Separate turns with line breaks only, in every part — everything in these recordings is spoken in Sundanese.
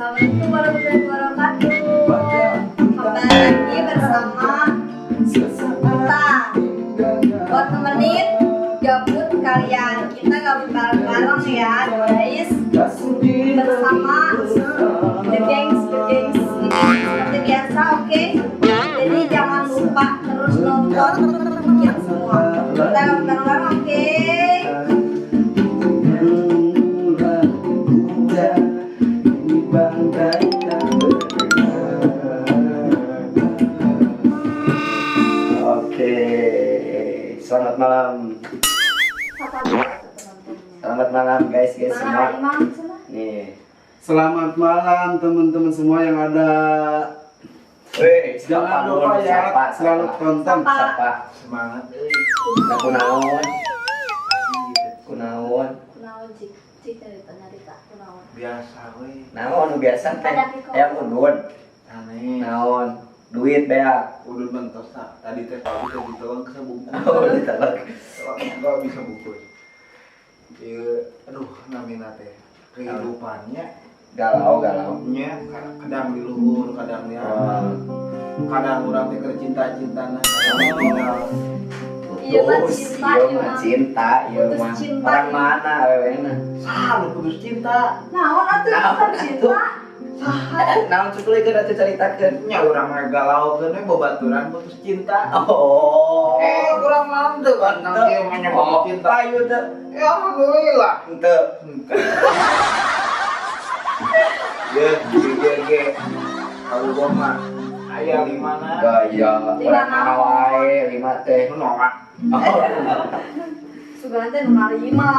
Assalamualaikum warahmatullahi wabarakatuh. Kembali lagi bersama kita buat nemenin gabut kalian. Kita gabut bareng-bareng ya, guys. Bersama the gengs, the gengs, the gengs seperti biasa, oke? Jadi jangan lupa terus nonton kita semua. Kita gabut bareng-bareng, oke?
Rembulan muda ini bangkai tak berkenaan. Oke, selamat malam.
Sapa dulu atuh penontonnya.
Selamat malam, guys, guys
Mana
semua.
Imam sana?
Nih.
Selamat malam, teman-teman semua yang ada.
Weh,
Jangan lupa ya,
sapa,
selalu
sapa.
tonton.
Sapa.
Sapa.
Semangat euy.
Nah, kunaon? Kunaon?
Kunaon, cik cik, cerita nyarita kunaon?
Biasa we.
Naon nu biasa teh?
Ada kiko.
Hayang udud.
Aneh.
Naon? Duit beak.
Udud mentos tak. Tadi teh pagi teh ditelan ke sabungkus.
Oh, ditelek.
Enggak bisa bungkus. Iya, aduh, namina teh kehidupannya
Galau, galau.
Nya kadang di luhur, kadang di atas. Kadang urang teh keur cinta-cintana, kadang tinggal.
Iya mah
Putus,
cinta,
iya
iya
mah
mah.
Cinta, iya
Putus
mah.
cinta,
Orang
iya.
mana awewena?
Selalu putus cinta.
Naon atuh
Naon
bukan cinta?
Naon cukulikeun atuh, caritakeun.
Nya urang mah galaukeun we babaturan putus cinta.
Oh.
Eh, urang mah teu kan nang kieu mah nya putus
Oh,
cinta.
payu teu.
Ya alhamdulillah.
Henteu.
Ya, G G G. Kalau gua mah aya limana.
Gaya,
Lima
orang mana
naon?
wae lima teh.
Nu nolak.
Oh.
Sugan teh nu narima.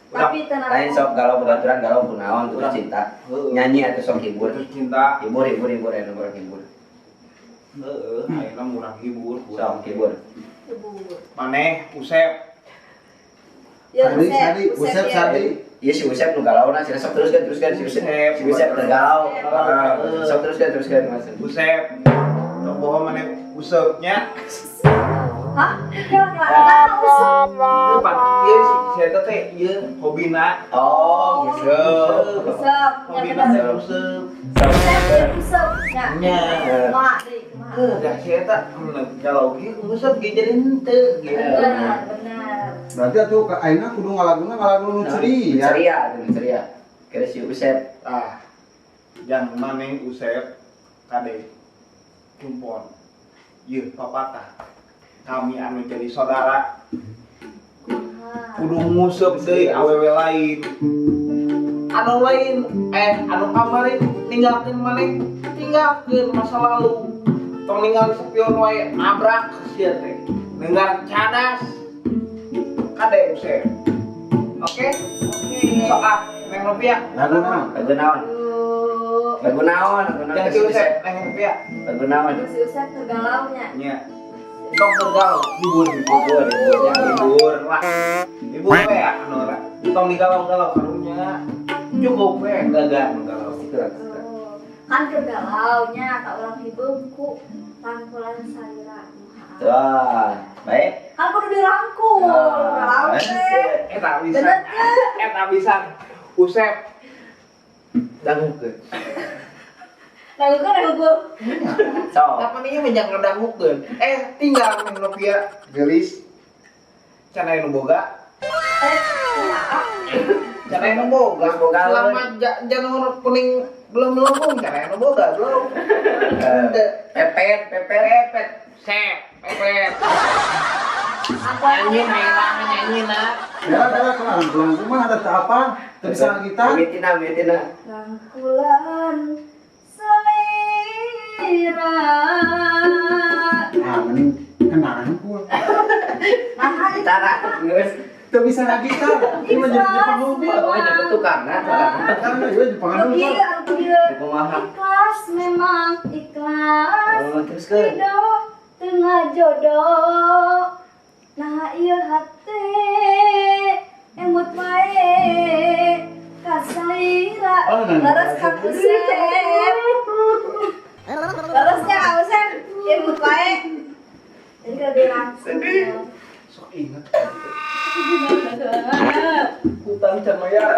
Tapi tenang.
Lain sok galau babaturan, galau kunaon putus
Udah.
cinta.
Heeh.
Nyanyi atau sok hibur.
Putus cinta.
Hibur, hibur, hibur, ya urang hibur.
Heeh, ayeuna murah hibur.
Sok hibur.
Hibur.
Maneh Usep.
Ya
Sadi,
Usep,
Sadi, Usep,
ya.
Sadi.
Iya, si Usep nu galau na, sok teruskan, teruskan si Usep.
Usep.
Si Usep tergalau.
Usep.
Heeh. Sok teruskan, teruskan, Mas.
Usep. Tong bohong maneh Usepnya.
Hah? Kira kira nah, Usep.
Teu pan, ieu si si eta teh ieu hobina.
Oh, gitu.
Usep, ya
Hobina
bener.
teh Usep.
Usep, ya Usep. Ya.
Nya.
Kumaha deui, kumaha?
Heuh, dah si eta galau kieu ngusep ge jadi henteu gitu.
Bener, bener.
Berarti atuh ka ayeuna kudu ngalaguna ngalagu nu ceria.
Ceria, tuh ceria. Kira si Usep.
Ah, jang maneh Usep kade kumpon. Ieu papatah. Kami anu jadi saudara
Kumaha?
Kudu nguseup deui awewe lain. Anu lain anu kamari ninggalkeun maneh, tinggalkeun masa lalu. Tong ninggal spion wae, nabrak sia teh. Dengar cadas. Kade Usep. Oke?
Oke.
Sok ah, Neng Novia.
Lagu naon?
Lagu naon?
Aduh.
Lagu naon? Lagu naon
Jangan
ke
si
si
Usep,
Usep?
Neng Novia.
Lagu naon?
Si Usep tergalaunya.
Nya. Tong tergalau, hibur, hibur.
Hibur, hibur, ya.
Hibur lah. Hibur we ya, anu ora. Tong digalau-galau karunya. Cukup we gagal nu galau.
Oh, kan kegalaunya tak orang hibur ku rangkulan salira.
Tuh, baik.
Kan kudu dirangkul.
Ah,
Galau teh.
Eta bisa.
Bener teh.
Eta bisa. Usep. Dangukeun.
Dangukeun hibur.
Sok.
Kapan ieu menjang ngedangukeun? Eh, tinggal Neng Novia geulis. Can aya nu boga.
Eh, kumaha?
Can aya nu boga.
Geus boga.
Selama janur kuning belum melengkung, can aya nu boga belum.
Eh, Pepet, pepet.
Pepet, sep, pepet.
Rangkulan
Nyanyi
salira.
na nyanyi na.
Ya, ya, pelan kumaha ada teu apa? Teu bisa gitar.
Mimitina, mimitina.
Rangkulan selira.
Ah, mending kenangan pun.
Nah,
Gitar, geus.
Teu bisa gitar. Ini mah jadi Jepang
Ikhlas.
Oh, nyebut tukangna, tukangna.
Kan ieu Jepang
Anu kieu, anu kieu.
Kumaha?
Ikhlas memang ikhlas.
Oh, terus ke.
Ridho tengah jodoh. Nah ieu hate emut wae kasalira.
Oh, nah.
Leres Kang Usep. Leresnya Kang Usep emut wae. Jadi kalau dirangkul.
Sok inget. Hutang can bayar.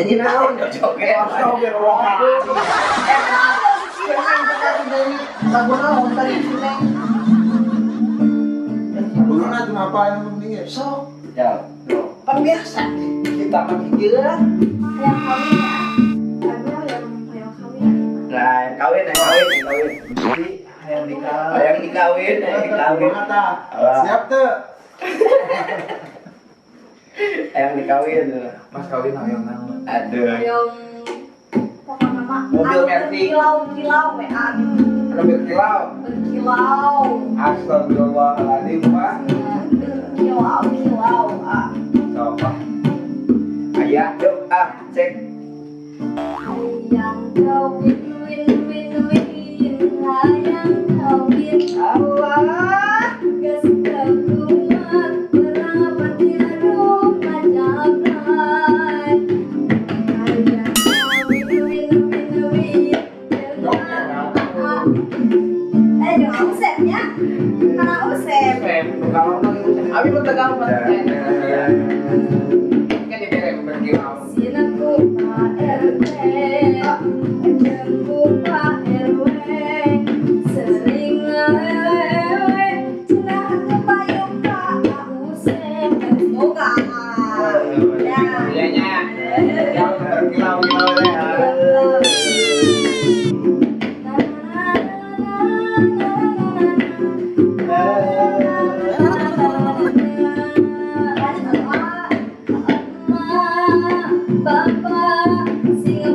Nyanyi naon joget.
Astagfirullah. Lagu naon tadi si Neng?
Belum atuh apa yang penting ya?
Sok,
Ya.
pan biasa kita mah kieu.
Yang kawin ya. Lagu yang kawin ya.
Nah, kawin, yang kawin, yang kawin.
Jadi hayang nikah.
Yang dikawin, yang dikawin.
Kumaha tah?
Alah.
Siap tuh.
Yang dikawin.
Mas kawin hayang naon?
Aduh.
Yang pokoknya mah
Mobil
anu
Mercy.
berkilau-kilau WA gitu.
Anu berkilau.
Berkilau.
Astagfirullahaladzim, Pak.
Berkilau-kilau. Ah.
Sok ah. Ayah,
Yuk, ah, cek.
Hayang kawin win win win hayang kawin.
Allah.
Geus teu kuat berapa rumah jablay. Hayang kawin win win win. Eh, jangan Usep ya, karena Usep.
Usep, kalau abi mah tegal mah. Kan dibere berkilau.
Sinaku Pak RT, jengku Pak RW, sering ngewe, cenah ke payung Pak Usep, boga. Ya.
Iya nya. Yang berkilau-kilau teh.
Na na na na na na. Lanjut, Bapak, sing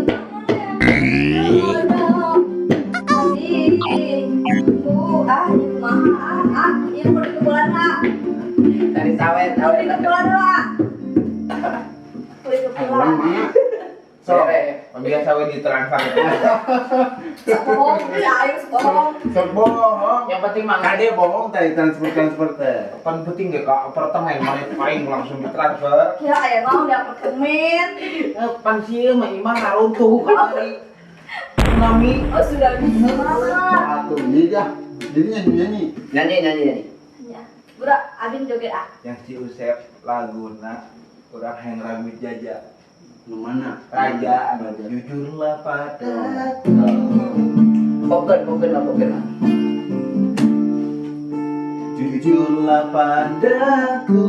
ah, kumaha ah, ah, ieu kudu kebulan ah.
Tadi sawer, sawer.
Kudu kebulan ah. Kudu kebulan.
So,
Bere.
biasa we ditransfer.
Sok bohong, ya ayo sok bohong.
Sok bohong.
Yang penting mah
Kade bohong tadi transfer transfer teh.
Pan penting ge ka apartemen mana paling langsung ditransfer.
Kira aya naon di apartemen.
Eh, pan sieun mah imah runtuh kamari. Tsunami.
Oh, sudah bisa.
Atuh, jadi ah. Jadi nyanyi nyanyi.
Nyanyi, nyanyi, nyanyi.
Ya. Budak, abin joget ah.
Yang si Usep laguna urang hayang ragu jaja.
Nu mana?
Raja,
Raja.
Jujurlah padaku.
Poken, poken lah, poken lah.
Jujurlah padaku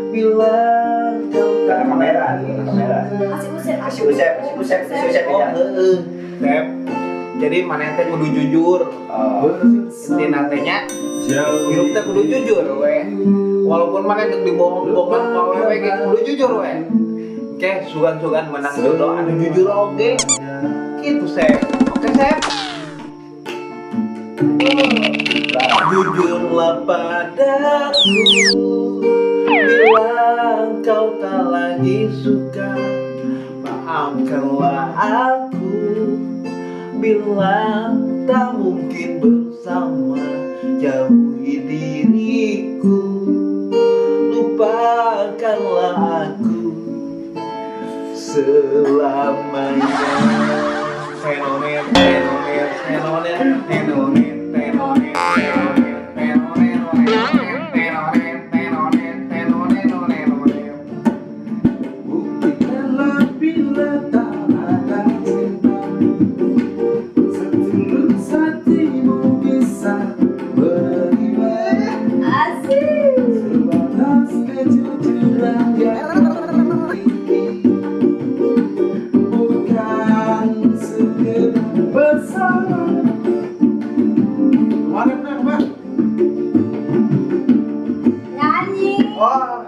bila kau
Kata kamera, kata kamera.
Kasih Usep.
Kasih Usep, kasih Usep, kasih Usep
Oh,
ya.
heeh. Sep. Jadi mana teh kudu jujur.
Oh.
Intina teh nya hirup teh kudu jujur we. Walaupun mana teh dibohong-bohongan ku awewe ge kudu jujur we. Oke, sugan-sugan menang jodoh anu jujur oge. Gitu, Sep. Oke, Sep. Jujurlah padaku bila kau tak lagi suka, maafkanlah aku bila tak mungkin bersama. Jauhi diriku, lupakanlah aku selamanya. Tenonet, tenonet, tenonet, tenonet, tenonet, tenonet, tenonet, tenonet, tenonet, tenonet, tenonet.
Buktikanlah bila tak ada cinta, setulus hatimu bisa menerima.
Asik.
Sebatas kejujuran yang dimiliki, bukan sekedar bersama. Kemarin Pak.
Nyanyi.
Wah,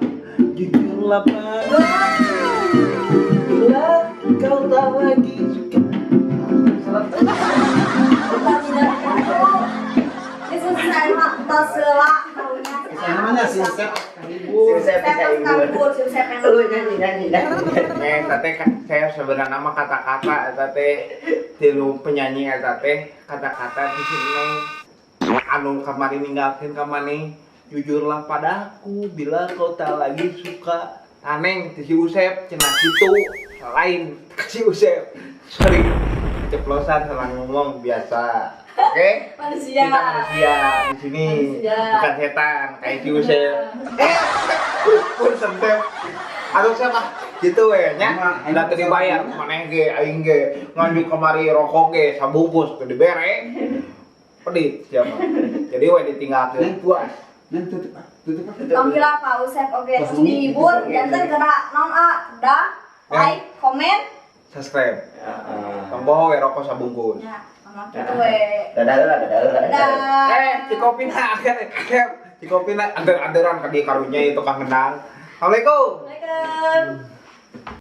jujurlah padaku bila kau tak lagi suka.
Bukan tidak itu. Ini selesai mak tos heula.
Namanya si Usep.
Si Usep
Saya
bisa
pas
ibu.
kabur, si Usep yang
Lu nyanyi, nyanyi, nyanyi.
Eh, teh saya sebenarnya mah kata-kata eta teh tilu penyanyi eta teh kata-kata di sini anu kamari ninggalkeun ka maneh, jujurlah padaku bila kau tak lagi suka aneng ti si Usep cenah kitu, lain si Usep. Sorry, keceplosan, salah ngomong biasa. Oke.
Manusia.
Kita manusia di sini.
Manusia.
Bukan setan kayak si Usep. Eh, pun sentep atau siapa. Gitu we nya. Da teu dibayar maneh ge, aing ge nganjuk kamari rokok ge sabungkus teu dibere. Pedit siapa. Jadi we ditinggalkeun puas.
Neng, tutup ah, tutup ah.
Tong hilap Pak Usep oge terus dihibur janten kena non a dah like, komen.
Subscribe.
Heeh.
Tong poho we rokok sabungkus.
Ya, sama gitu we.
Dadah lah, dadah lah, dadah.
Dadah.
Eh, cikopina akhir, cikopina ader-aderan ka dieu karunya itu tukang kendang. Assalamualaikum.
Assalamualaikum.